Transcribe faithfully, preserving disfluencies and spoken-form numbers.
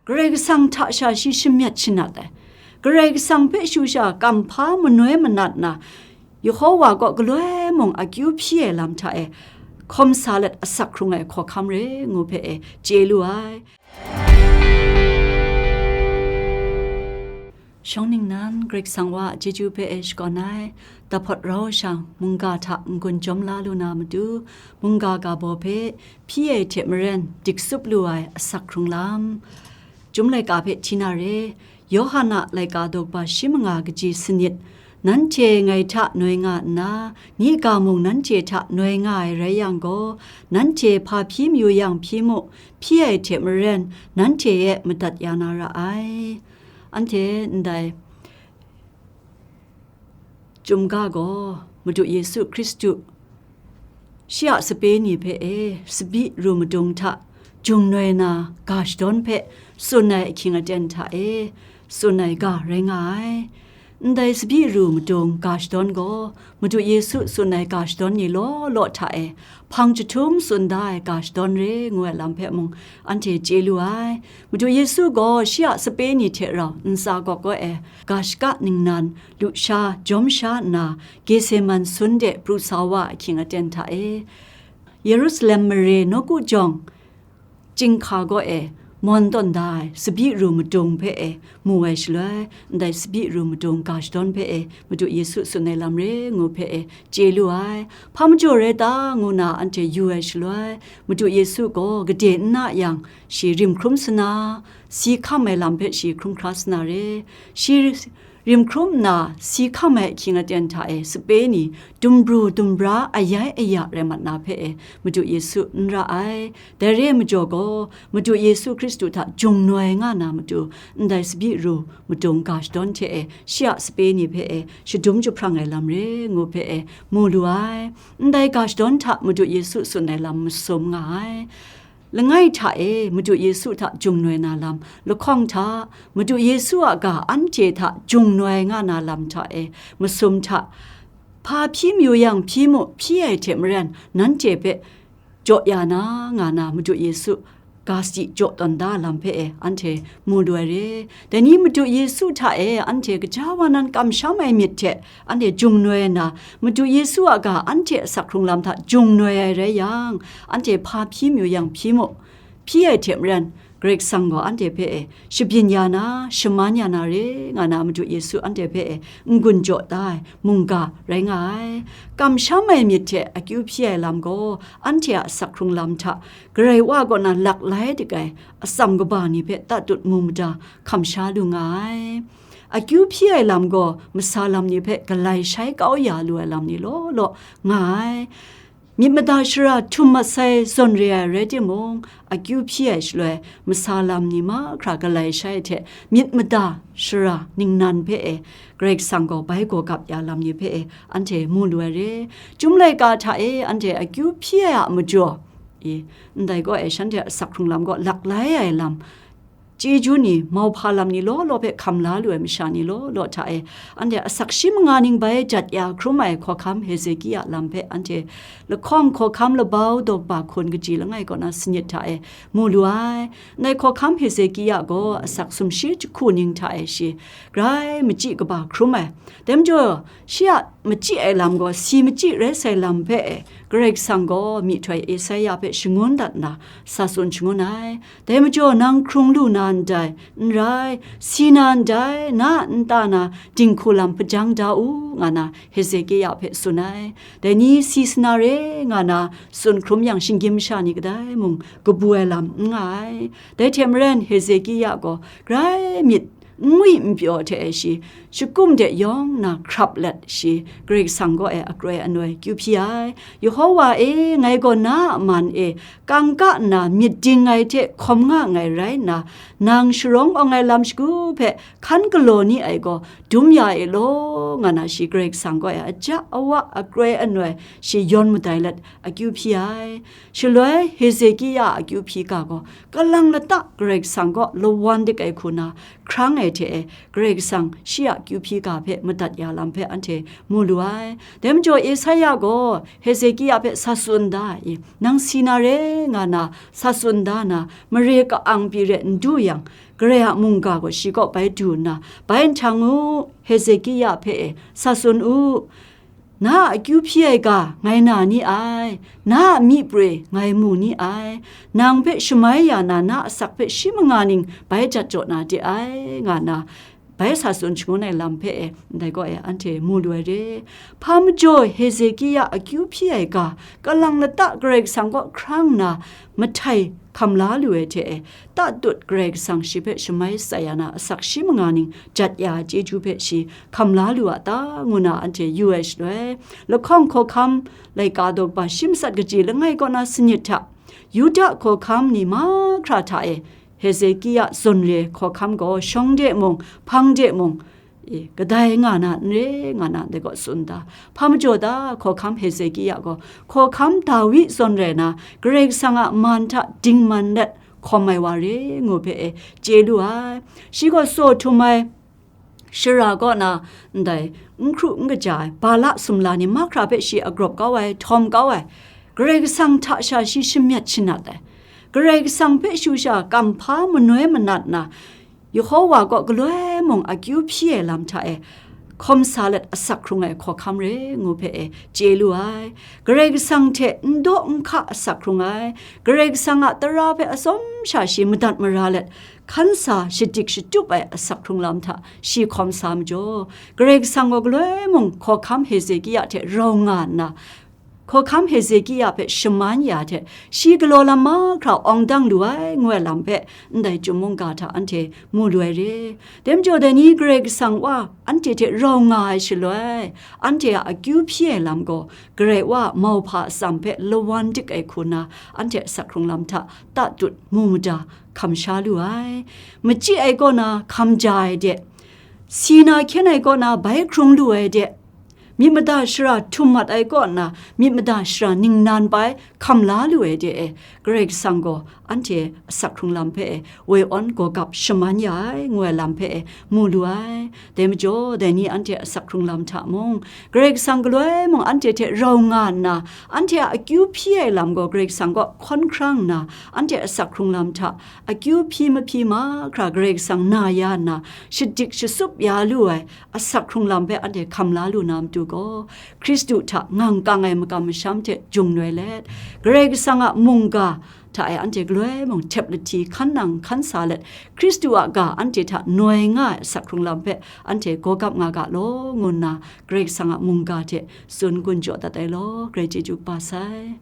Karai Kasang hta sha shi shamyet shanat ai, Karai Kasang hpe shu sha kamhpa manoi manat na, Yehova kaw galoi mung akyu hpyi ai lam hta e hkawm sa let asak hkrung ai hkawhkam re ngu hpe e chye lu ai. Shawng ningnan Karai Kasang wa a chyeju hpe e shakawn ai, dahpawt rau shang mungga hta n-gun jawm la lu na matu, mungga ga baw hpe hpyi ai hte maren dik tsup lu ai asak hkrung lam. Chyum laika hpe hti na re, Yawhan a laika daw kaba shi manga kaji sanit, nanhte ngai hta noi nga nna, ni ga mung nanhte hta noi nga ai rai yang gaw, nanhte hpa hpyi mayu yang hpyi mu, hpyi ai hte maren nanhte e madat ya na ra ai. Anhte ndai Chyum ga gaw Madu Yesu Hkristu shi a sape ni hpe e tsabyi ru madung hta jungnoi na ga shadawn hpe tsun ai ahkying aten hta e tsun ai ga rai nga ai. Ndai tsabyi ru madung ga shadawn gaw Madu Yesu tsun ai ga shadawn ni law law hta e hpang jahtum tsun da ai ga shadawn re ngu ai lam hpe mung anhte chye lu ai. Madu Yesu gaw shi a sape ni hte rau ntsa gawk gaw e ga shaka ningnan lusha jawm sha nna, Geseman sun de pru sa wa ahkying aten hta e, Yerusalem mare nawku jawng chyinghka gaw e mawn tawn da ai tsabyi ru madung hpe e mu ai shaloi, ndai tsabyi ru madung ga shadawn hpe e Madu Yesu tsun ai lam re ngu hpe e chye lu ai. Hpa majaw rai ta ngu na anhte yu ai shaloi, Madu Yesu gaw gade n na yang, shi rim hkrum sa na, si hkam ai lam hpe shi hkrum hkra sa na re. Shi rim hkrum nna si hkam ai ahkying aten hta e sape ni dumbru dumbra ayai aya rai mat na hpe e Madu Yesu n ra ai. Dai re ai majaw gaw, Madu Yesu Hkristu hta jungnoi nga na matu, ndai tsabyi ru madung ga shadawn hte e shi a sape ni hpe e shadum jahprang ai lam re ngu hpe e mu lu ai. Ndai ga shadawn hta Madu Yesu tsun ai lam masum nga ai. Langai hta e Madu Yesu hta jungnoi na lam, lahkawng hta Madu Yesu a ga anhte hta jungnoi nga na lam hta e masum hta, hpa hpyi mayu yang hpyi mu, hpyi ai hte maren nanhte hpe jaw ya na nga na Madu Yesu ga sadi jaw tawn da lam hpe e anhte mu lu ai re. Dai ni Madu Yesu hta e anhte gaja wa nan kamsham ai myit hte anhte jungnoi na, Madu Yesu a ga anhte asak hkrung lam hta jungnoi ai rai yang, anhte hpa hpyi mayu yang hpyi mu, hpyi ai hte maren, Karai Kasang gaw anhte hpe e shabyin ya na, shaman ya na re nga na Madu Yesu anhte hpe e n-gun jaw da ai mungga rai nga ai. Kamsham ai myit hte akyu hpyi ai lam gaw, anhte a asak hkrung lam hta Karai Wa kaw na lak lai dik ai atsam kaba ni hpe tatut mu mada hkam sha lu nga ai. Akyu hpyi ai lam gaw masa lam ni hpe galai shai kau ya lu ai lam ni law law nga ai. Myit mada shara htum masai zawn re ai rai timung, akyu hpyi ai shaloi masa lam ni mahkra galai shai hte myit mada shara ningnan hpe e Karai Kasang gaw bai gaw gap ya lam ni hpe e anhte mu lu ai re. Chyum laika hta e anhte akyu hpyi ai a majaw, i, ndai gaw e shanhte asak hkrung lam gaw lak lai ai lam, chyeju ni, mauhpa lam ni law law hpe hkam la lu ai masha ni law law hta e, anhte asak shi manga ning bai jat ya hkrum ai hkawhkam Hezekia lam hpe anhte lahkawng hkawhkam labau daw kaba hkun kaji langai kaw na sanit hta e mu lu ai. Ndai hkawhkam Hezekia gaw asak sumshi jahku ning hta e shi grai machyi kaba hkrum ai. Dai majaw, shi a machyi ai lam gaw si machyi rai sai lam hpe e, Karai Kasang gaw myihtoi Esaia hpe shangun dat nna, sa tsun shangun ai. Dai majaw nang hkrung lu na ndai, n rai, si na ndai, na a nta na dinghku lam hpajang da u, nga na Hezekia hpe tsun ai. Dai ni si sa na re, nga na tsun hkrum yang, shinggyim masha ni kadai mung kabu ai lam n nga ai. Dai hte maren, Hezekia gaw grai myit n ngwi n pyaw hte e shi, shagum de yawng na hkrap let shi, Karai Kasang kaw e akroi anoi kyu hpyi ai. Yehova e, ngai gaw na a man e kangka nna myit ding ai hte hkawm nga nngai rai nna, nang sharawng awng ai lam shagu hpe hkan galaw ni ai gaw dum ya e law, nga na shi Karai Kasang kaw e aja awa akroi anoi shi yawn madai let akyu hpyi ai. Shaloi Hezekia a akyu hpyi ga gaw, kalang lata Karai Kasang kaw lawan dik ai hku na hkrang ai hte e, Karai Kasang shi a kyu hpyi ga hpe madat ya lam hpe anhte mu lu ai. Dai majaw Esaia gaw Hezekia hpe sa tsun da ai, "Nang si na re," nga na sa tsun da na, mare ka-ang pyi re n du yang, Karai a mungga gaw shi kaw bai du nna, bai nhtang u, Hezekia hpe e, sa tsun u, "Na a akyu hpyi ai ga ngai na ni ai, na a myi proi ngai mu ni ai, nang hpe shamai ya na, na a asak hpe shi manga ning bai jat jaw na de ai," nga na, bai sa tsun shangun ai lam hpe e, ndai gaw e, anhte mu lu ai re. Hpa majaw Hezekia akyu hpyi ai ga, kalang lata Karai Kasang kaw hkrang nna, mahtai hkam la lu ai hte e, tatut Karai Kasang shi hpe shamai tsai ya na, asak shi manga ning jat ya ai chyeju hpe shi hkam la lu a ta, ngu na anhte yu ai shaloi, lahkawng hkawhkam laika daw kaba shi matsat kaji langai kaw na sanit hta, Yuda hkawhkam ni mahkra hta e, Hezekia zawn re ai hkawhkam gaw shawng de mung, hpang de mung, e, kadai nga na n re, nga na ndai gaw tsun da. Hpa majaw ta, hkawhkam Hezekia gaw hkawhkam Dawi zawn rai na, Karai Kasang a man hta dingman let hkawm ai wa re, ngu hpe e chye lu ai. Shi gaw tsaw htum ai shara kaw na ndai n hkru n kaja ai Bala sumla ni mahkra hpe shi agrawp kau ai, htawm kau ai, Karai Kasang hta sha shi shamyet shanat ai, Karai Kasang hpe shu sha kamhpa manoi manat na, Yehowa kaw galoi mung akyu hpyi ai lam hta e hkawm sa let asak hkrung ai hkawhkam re, ngu hpe e chye lu ai. Karai Kasang hte n daw n hka asak hkrung ai, Karai Kasang a tara hpe atsawm sha shi madat mara let, hkan sa shadik shatup ai asak hkrung lam hta shi hkawm sa majaw, Karai Kasang gaw galoi mung hkawhkam Hezekia hte rau nga nna, hkawhkam Hezekia hpe shaman ya hte, shi galaw lam mahkra awng dang lu ai, ngu ai lam hpe ndai Chyum mungga hta anhte mu lu ai re. Dai majaw, dai ni Karai Kasang Wa anhte hte rau nga ai shaloi, anhte a akyu hpyi ai lam gaw, Karai Wa mauhpa atsam hpe lawan dik ai hku na, anhte asak hkrung lam hta tatut mu mada hkam sha lu ai. Machyi ai kaw na hkam ja ai de, si na hkyen ai kaw na bai hkrung lu ai de, myit mada shara htum mat ai kaw na myit mada shara ningnan bai hkam la lu ai de e, Karai Kasang gaw anhte asak hkrung lam hpe e, woi awn gawgap shaman ya ai, ngu ai lam hpe e, mu lu ai. Dai majaw, dai ni anhte asak hkrung lam hta mung, Karai Kasang galoi mung anhte hte rau nga nna, anhte a akyu hpyi ai lam gaw Karai Kasang kaw hkawn hkrang nna, anhte asak hkrung lam hta akyu hpyi mahpyi mahkra Karai Kasang na ya nna, shadik shasup ya lu ai asak hkrung lam hpe anhte hkam la lu na matu gaw, Hkristu hta ngang kang ai makam masham hte jungnoi let, Karai Kasang a mungga hta e anhte galoi mung htep lahti hkan nang hkan sa let, Hkristu a ga anhte hta noi nga ai asak hkrung lam hpe anhte gawgap nga ga law, ngu nna Karai Kasang a mungga hte tsun gun jaw dat ai law, Karai chyeju kaba sai.